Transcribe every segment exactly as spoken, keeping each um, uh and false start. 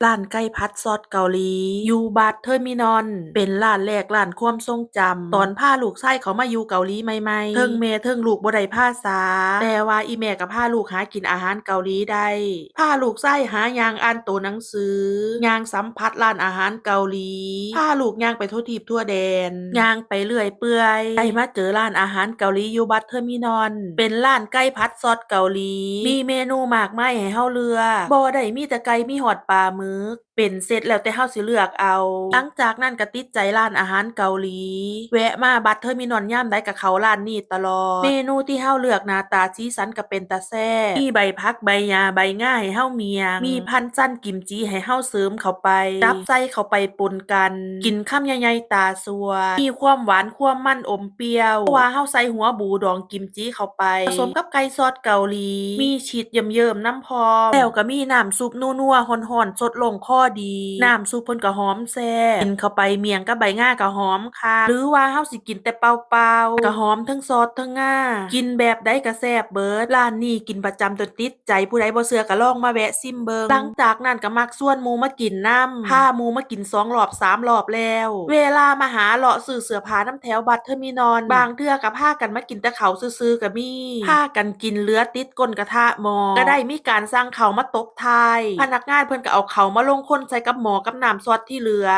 ร้านไก่ผัดซอสเกาหลี อยู่บัสเทอร์มินอล เป็นร้านแรกร้านความทรงจำ ตอนพาลูกชายเขามาอยู่เกาหลีใหม่ๆ เทิงแม่เทิงลูกบ่ได้ภาษา แต่ว่าอีแม่ก็พาลูกหากินอาหารเกาหลีได้ พาลูกชายหาย่างอ่านโตหนังสือ ย่างสัมผัสร้านอาหารเกาหลี พาลูกย่างไปทั่วทีปทั่วแดน ย่างไปเรื่อยเปื่อย ได้มาเจอร้านอาหารเกาหลีอยู่บัสเทอร์มินอล เป็นร้านไก่ผัดซอสเกาหลี มีเมนูมากมายให้เฮาเลือก บ่ได้มีแต่ไก่ มีฮอดปลาหมึก เป็นเซตแล้วแต่เฮาสิเลือกเอา หลังจากนั้นก็ติดใจร้านอาหารเกาหลี แวะมาบัสเทอร์มินอลยามใดก็เข้าร้านนี้ตลอด เมนูที่เฮาเลือกหน้าตาสีสันก็เป็นตาแซ่บ มีใบผักใบหญ้าใบงาให้เฮาเมียง มีพันจั่นกิมจิให้เฮาเสริมเข้าไป จับใส่เข้าไปปนกัน กินคำใหญ่ๆตาสวด มีความหวานความมันอมเปรี้ยว เพราะว่าเฮาใส่หัวบูดองกิมจิเข้าไป ผสมกับไก่ซอสเกาหลี มีชีสเยิ้มๆนำพร้อม แล้วก็มีน้ำซุปนัวๆฮ้อนๆสดลงคอดี น้ำซุปเพิ่นก็หอมแซ่บ กินเข้าไปเมี่ยงกับใบงาก็หอมคัก หรือว่าเฮาสิกินแต่เปล่าๆ ก็หอมทั้งซอสทั้งงา กินแบบใดก็แซ่บเบิด ร้านนี้กินประจำจนติดใจ ผู้ใดบ่เชื่อก็ลองมาแวะซิมเบิ่ง หลังจากนั้นก็มักชวนหมู่มากินนำ พาหมู่มากินสองรอบสามรอบแล้ว เวลามาหาเลาะซื้อเสื้อผ้านำแถวบัสเทอร์มินอล บางเทื่อก็พากันมากินแต่ข้าวซื่อๆก็มี พากันกินเหลือติดก้นกระทะหม้อ ก็ได้มีการสั่งข้าวมาตบท้าย พนักงานเพิ่นก็เอาข้าวมาลงคนใส่กับหม้อกับน้ำซอสที่เหลือ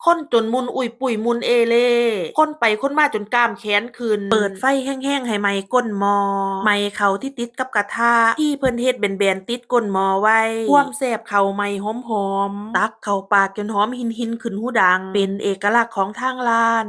คนจนมุนอุ้ยปุ้ยมุนเอเล่ คนไปคนมาจนกล้ามแขนขึ้น เปิดไฟแฮงๆให้ไหม้ก้นหม้อ ไหม้ข้าวที่ติดกับกระทะ ที่เพิ่นเฮ็ดแบนๆติดก้นหม้อไว้ ความแซ่บข้าวไหม้หอมๆ ตักเข้าปากจนหอมหินๆขึ้นหูดัง เป็นเอกลักษณ์ของทางร้าน